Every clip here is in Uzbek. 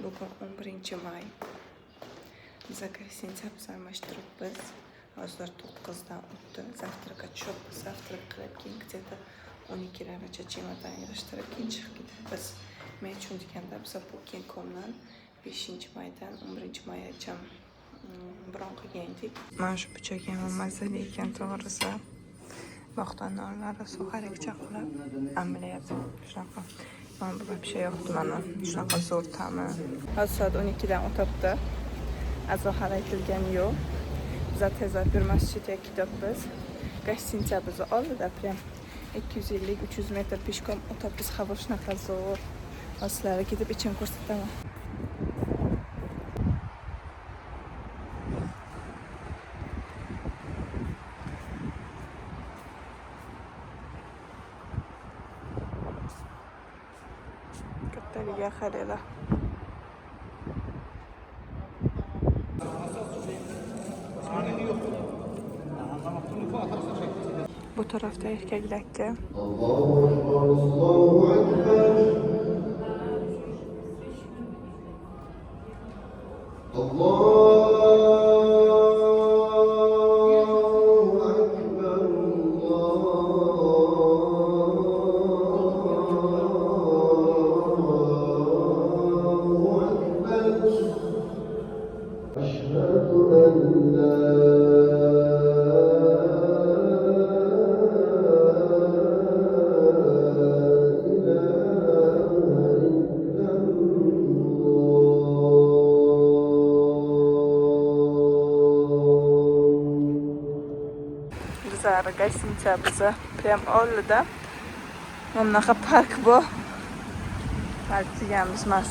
Bugun 11 may. Biz гостиница almashtiribmiz. Hozir 9dan o'tdi. Завтрак ka tushibmiz. Завтрак qilib, keyin где-то 12largacha chemodan yig'ishtirib, keyin chiqib ketibmiz. Men uchun deganda biz Booking.comdan 5-maydan 11 maygacha bron qilgan edik. Mana shu pichoq ham mazali ekan, to'g'risi. Bog'dan nonlari suxarikcha qilib, omlet shunaqa. Mana bu вообще yoqdi mana. Shunaqa zo'r ta'mi. Hozir soat 12dan o'tibdi. Azon hali aytilgani yo'q. Biz tezroq bir masjidga ketyapmiz. Гостиница bizni oldida прям 250-300 metr пешком o'tyapmiz. Havo shunaqa zo'r. Hozir sizlarga ketib ichini ko'rsataman. Kattaligiga qaranglar. Bu tarafda erkaklarga. الله أكبر الله أكبر الله أكبر الله أكبر أشهد أن لا إله إلا الله. Bizlar гостиница bizni прям oldida. Mana bunaqa park bu. Park deganimiz emas.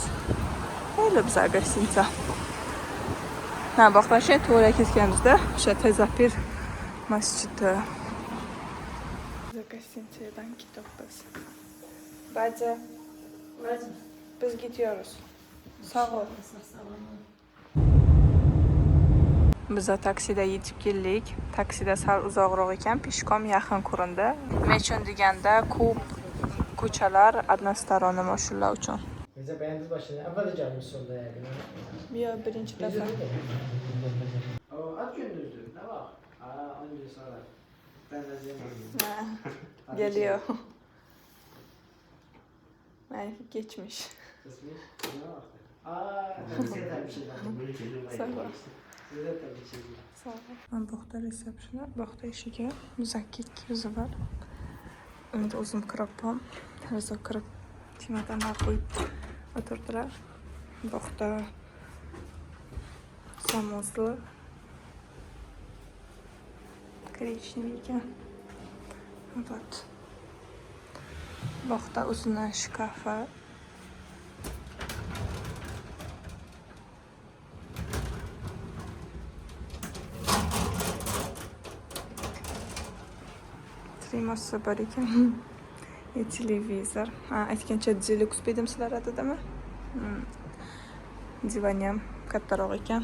Xeyli bizlar гостиница. Ha, boqlashi to'g'ri ketganimizda o'sha Tezapir masjidi. Biz гостиница dan ketyapmiz. Baca, biz gidiyoruz. Sog' ol. Biza taksida yetib keldik. Taksida sal uzoqroq ekan, пешком yaqin ko'rindi. Nima uchun deganda, ko'p ko'chalar односторонний mashinalar uchun. Bize beğendiniz başını. Evvel de gelmiş sonunda yani. Yo, birinchi defa. O at gündüzdü. Ne bak? Aa 10 gün sonra. Ben de Ha, geliyor. Belki geçmiş. Kısmış. Ne bak? Aa size de bir şey var. Sağ ol. Size de bir şey var. Sağ ol. Bu yoqda receptioni, bu yoqda eshigi, muzakki yuzi bor. Endi o'zim kiribman. Rizo kirib chemodanlar qo'yib o'tirdilar. Bu yoqda санузел коричневый ekan. Вот. Bu yoqda o'zini shkafi. Trimosi bor ekan. И televizor. Ha, aytgancha deluxe dedim sizlar adidami? Divani ham kattaroq ekan.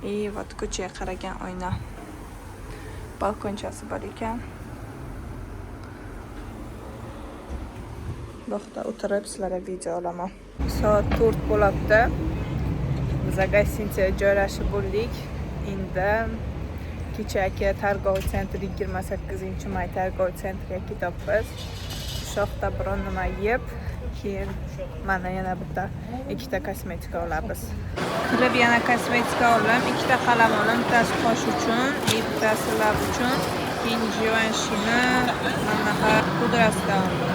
И вот ko'chaga qaragan oyna. Balkonchasi bor ekan. Bu yoqda o'tirib sizlarga video olaman. Soat 4 bo'libdi. Biz гостиница ga joylashib bo'ldik. Endi kechagi торговый центр, 28 may торговый центр ga ketyapmiz. O'sha yoqda biron nima yeb, keyin mana yana bitta ikkita kosmetika olamiz. Kirib yana kosmetika oldim, ikkita qalam oldim, bittasi qosh uchun, и bittasi lab uchun. Keyin Givenchy'ni mana pudrasidan oldim.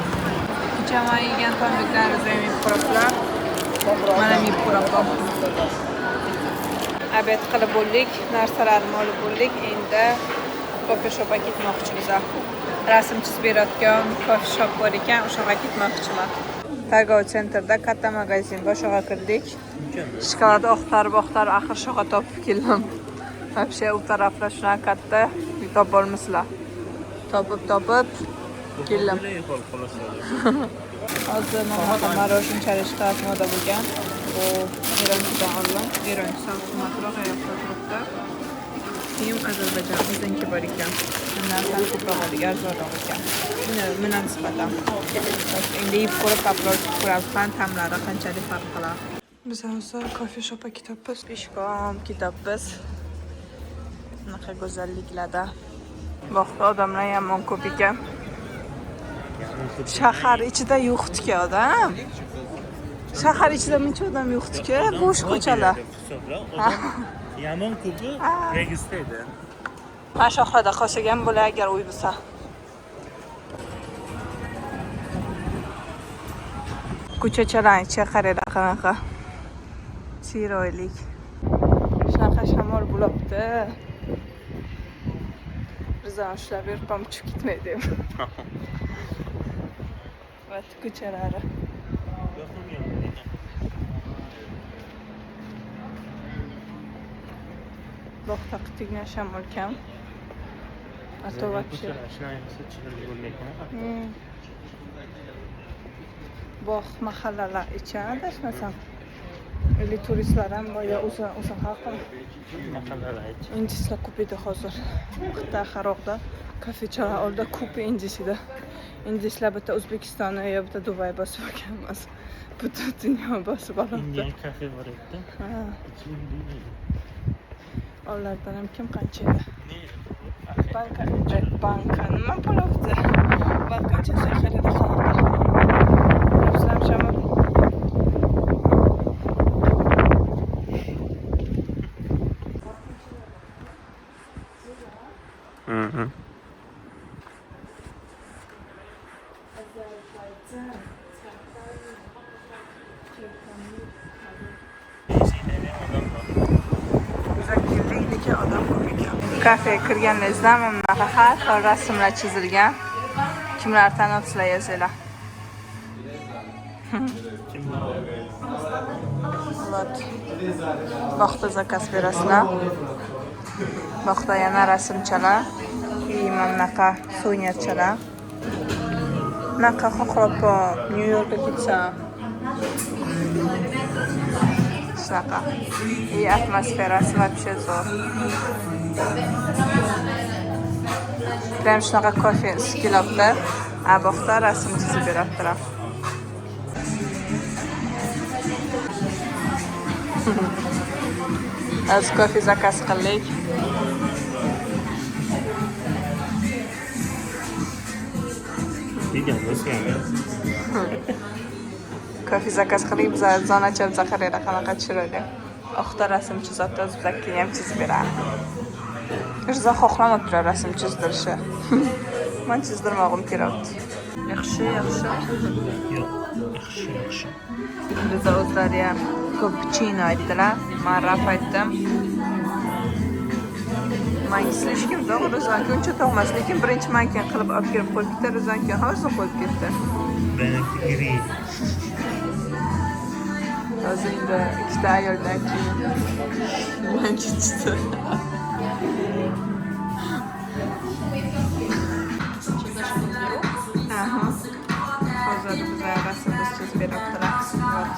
Kecha man yegan toniklarimizni ham yeb ko'ribsizlar. Mana ham yeb ko'ribman. Обед qilib bo'ldik, narsalarni olib bo'ldik. Endi coffee shopga ketmoqchimiz. Rasm chizib berayotgan coffee shop bor ekan, o'sha yoqqa ketmoqchiman. Торговый центр da katta magazin bor, o'sha yoqqa kirdik. Shokolad oqtarib, oqtarib, axir shu yoqqa topib keldim. Вообще u taraflar shunaqa katta, topolmaysizlar. Topib, topib keldim. Hozir mana мороженое chiqarib moda bo'lgan. Bu Eronchidan oldim. Eronchi sal qimmatroq yoqda turibdi. Keyin Ozarbayjon o'zinki bor ekan. Bundan sal ko'proq oldik, arzonroq ekan. Buni bundan nisbatan. Endi yeb ko'rib, попробовать ko'ramiz, qani ta'mlari qanchalik farq qiladi. Biz hozir coffee shop'a ketyapmiz. Пешком ketyapmiz. Bunaqa go'zalliklarda. Bog'da odamlar yomon ko'p ekan. Shahar ichida yo'qdi odam. Shahar ichida muncha odam yo'qdi-ku, bo'sh ko'chalar. Yomon ko'pi Regisda edi. Mana shohrada qolsak ham bo'lar agar uy bo'lsa. Ko'chachalarni ichiga qaranglar qanaqa chiroyli. Shunaqa shamol bo'libdi. Rizani ushlab yuribman, uchib ketmaydi. Va ko'chalari. Bog'da qitigina shamol kam. A то вообще. Bog' mahallalar ichi adashmasam. Или turistlar ham bor yo o'zi xalqmi? Mahallalar ichi. Injislar ko'p edi hozir. Xitoy haroqda kafechalar oldida ko'p injis edi. Injislar bitta O'zbekistonni yo bitta Dubay bosib olgan emas. Butun dunyo bosib olibdi. Indian kafe bor edi. Ha, Ulardan ham kim qancha edi? Banka, banka nima bo'libdi? Banka shahrida qanaqa? Ko'ribsizlarmi shamol? Lekin odam ko'p ekan. Kafega kirganingizda mana bunaqa har xil rasmlar chizilgan. Kimlar tanibsizlar yozinglar. Вот. Bog'da zakaz berasizlar. Bog'da yana rasmchalar. И mana bunaqa suvenirchalar. Bunaqa xohlab Nyu Yorkka ketsam. Shunaqa. И atmosferasi вообще zo'r. Prям shunaqa kofe isi kelyapti. A bog'da rasm chizib beribdilar. Hozir kofe zakaz qildik. Degan bo'lsa. Kofe zakaz qildik. Biz zonacha biza qaranglar qanaqa chiroyli. Oqda rasm chizadi, o'zi bizga ham chizib beradi. Rizo xohlamabdilar rasm chizdirishni. Man chizdirmog'im kerak. Yaxshi, yaxshi. Yo'q, yaxshi, yaxshi. Rizo o'zlari ham kapuchino aytdilar. Man raf aytdim. Manki слишком to'g'ri, Rizoniki uncha to'g'mas, lekin birinchi mankin qilib olib kelib qo'yib ketdi, Rizoniki hozir qo'yib ketdi. Benimki gri. Hozir endi ikkita ayoldan keyin manki chizdi. Aha. Hozir biza rasmimiz chizib beribdilar. Вот.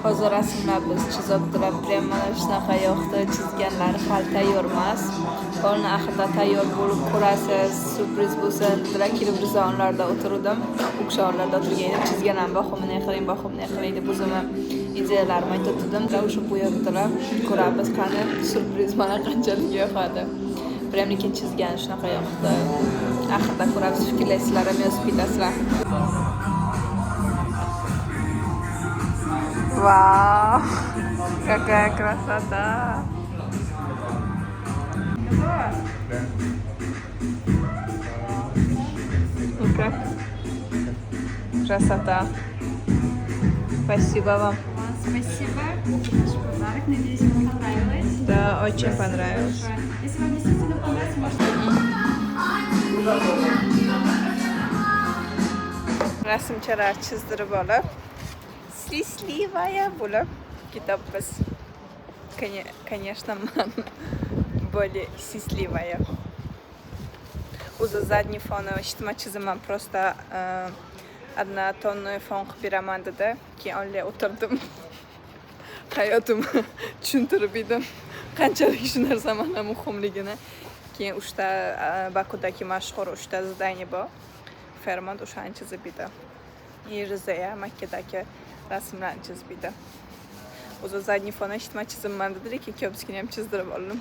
Hozir rasmlar biz chizibdilar. Prям mana shunaqa yoqda chizganlari hali tayyor emas. Polni oxirida tayyor bo'lib ko'rasiz, syurpriz bo'lsin dedilar. Kelib Rizonlarda o'tirdim. U kishi onlarda o'tirgan edim. Chizgan ham boqimini qiling, boqimini qiling deb o'zim ham ideyalarimni aytib o'tirdim. O'sha bo'yabdilar. Ko'ramiz qani syurpriz mana qanchalik yoqadi. Prям lekin chizgan shunaqa yoqdi. Oxirida ko'ramiz, fikrlaysizlar ham yozib ketasizlar. Вау, какая красота! Ну-ка. Красота. Спасибо вам. Спасибо. Наш подарок. Надеюсь, вам понравилось. Да, очень понравилось. Хорошо. Если вам действительно понравится, можете... Rasmchalar chizdirib olib, счастливая bo'lib ketyapmiz. Конечно, man более счастливая. O'zi задний foni hech nima chizaman, просто однотонный fon qilib beraman dedi. Keyin onlay o'tirdim. Hayotimni tushuntirib edim. Qanchalik shu narsa mana muhimligini. Keyin uchta Bakudagi mashhur uchta здание bor. Fairmont o'shani chizib edi. Rizeya Makkadagi rasmlarni chizib edi. O'zi задний fona hech nima chizibman dedi, lekin ko'psikini ham chizdirib oldim.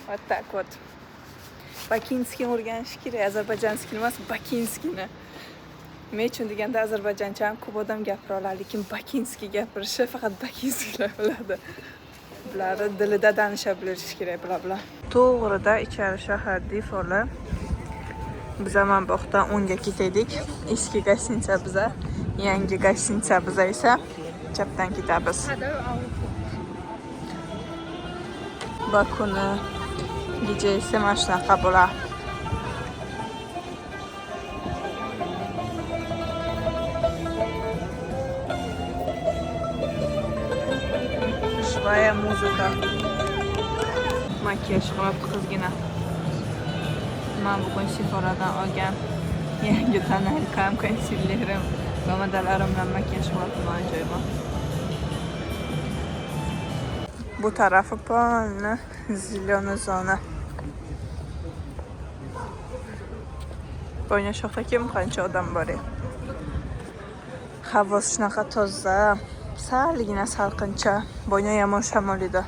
Вот так вот. Бакинский o'rganish kerak, озербайджанский emas, бакинский ni. Nima uchun deganda ozarbayjoncha ham ko'p odam gapira oladi, lekin бакинский gapirishi faqat бакинский lar biladi. Bularni dilida danisha bilish kerak bular bilan. To'g'rida ichari shahar defola. Biz ham bu yoqdan o'ngga ketaylik. Eski гостиница biza, yangi гостиница biza esa chapdan ketamiz. Bakuni gecasi mana shunaqa bo'ladi. Живая музыка. Makiyaj qilyapti qizgina. Men bugun Sephoradan olgan yangi тоналка m, konsilerim va modalarim bilan makiyaj qilyapman, ajoyib. Bu tarafi полный зеленая зона. Boyna shoxda kim qancha odam bor edi. Havosi shunaqa toza, salgina salqincha. Boyna yomon shamol edi.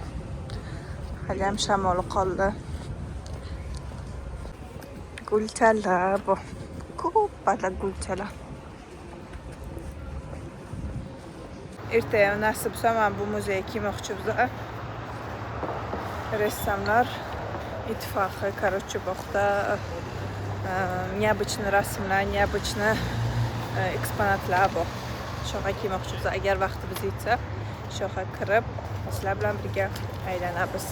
Hali ham shamoli qoldi. Gulchalar bu. Ko'p bala gulchalar. Ertaga nasib bo'lsa mana bu muzeyga kelmoqchimiz. Ressomlar ittifoqi, короче, bu yoqda необычный rasmlar, необычный eksponatlar bor. Shu yoqqa kelmoqchimiz. Agar vaqtimiz yetsa, shu yoqqa kirib, sizlar bilan birga aylanamiz.